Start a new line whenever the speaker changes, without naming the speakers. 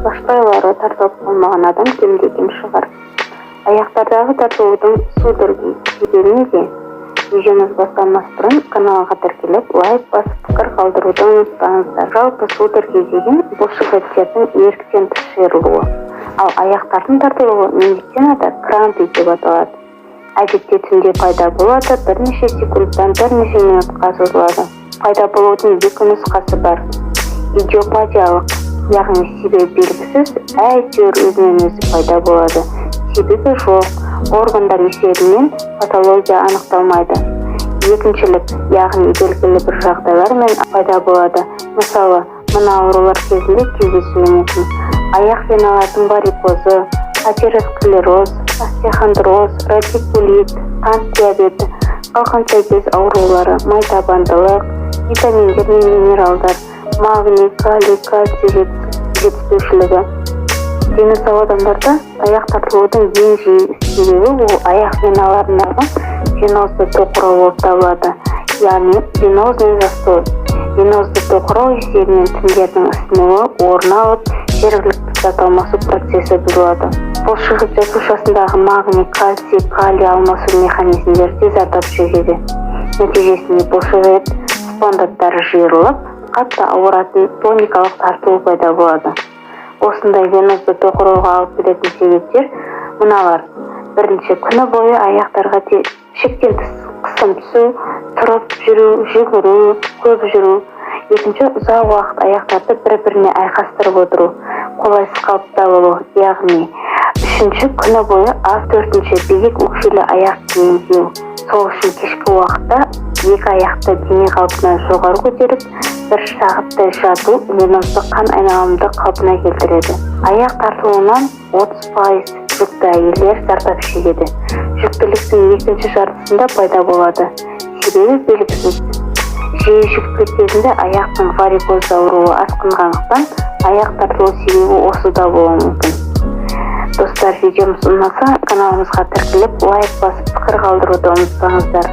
Башпайлары тартылып қалмаған адам кемде кем шығар. Аяқтардағы тартылудың судороги себебі неде? Видеомыз басталмас бұрын каналға тіркеліп, лайк басып, пікір қалдыруды ұмытпаңыздар. Жалпы, судороги деген бұлшықеттердің еріктен тыс жиырылуы. Ал аяқтардың тартылуы медицинада крампы деп аталады. Әдетте түнде пайда болады, бірнеше секундтан бірнеше минутқа созылады. Пайда болудың екі нұсқасы бар: идиопатиялық, яғни себебі белгісіз, әйтеуір өзінен өзі пайда болады, себебі жоқ, органдар есебінен патология анықталмайды. Екіншілік, яғни белгілі бір жағдайлармен пайда болады. Мысалы, мына аурулар кезінде кездесуі мүмкін: аяқ веналардың варикозы, атеросклероз, остеохондроз, радикулит, қант диабеті, қалқанша без аурулары, май табандылық, витаминдер мен минералдар, магний, калий, кальций жетіспеушілігі. Дені сау адамдарда аяқ тартылудың ең жиі себебі ол аяқ веналарындағы венозды тоқырау болып табылады, яғни венозный застой. Венозды тоқырау есебінен тіндердің ісінуі орын алып, жергілікті зат алмасу процесі бұзылады. Бұлшықет жасушасындағы магний, кальций, калий алмасу механизмдері де зардап шегеді. Нәтижесінде бұлшықет спондаттары жиырылып, қатты ауыратын тоникалық тартылу пайда болады. Осындай венозды тоқырауға алып келетін себептер мыналар: бірінші, күні бойы аяқтарға шектен тыс қысым түсу, тұрып жүру, жүгіру, көп жүру. Екінші, ұзақ уақыт аяқтарды бір біріне айқастырып отыру, қолайсыз қалыпта болу, яғни. Үшінші, күні бойы аз. Төртінші, биік өкшелі аяқ киім кию. Сол үшін кешкі уақытта екі аяқты дене қалпынан жоғары көтеріп, бір сағаттай жату венозды қан айналымды қалпына келтіреді. Аяқ тартылуынан 30% жүкті әйелдер зардап шегеді. Жүктіліктің екінші жартысында пайда болады, себебі белгісіз. Жиі жүктілік кезінде аяқтың варикоз ауруы асқынғандықтан, аяқ тартылу себебі осыда болуы мүмкін. Достар, видеомыз ұнаса, каналымызға тіркеліп, лайк басып, пікір қалдыруды ұмытпаңыздар.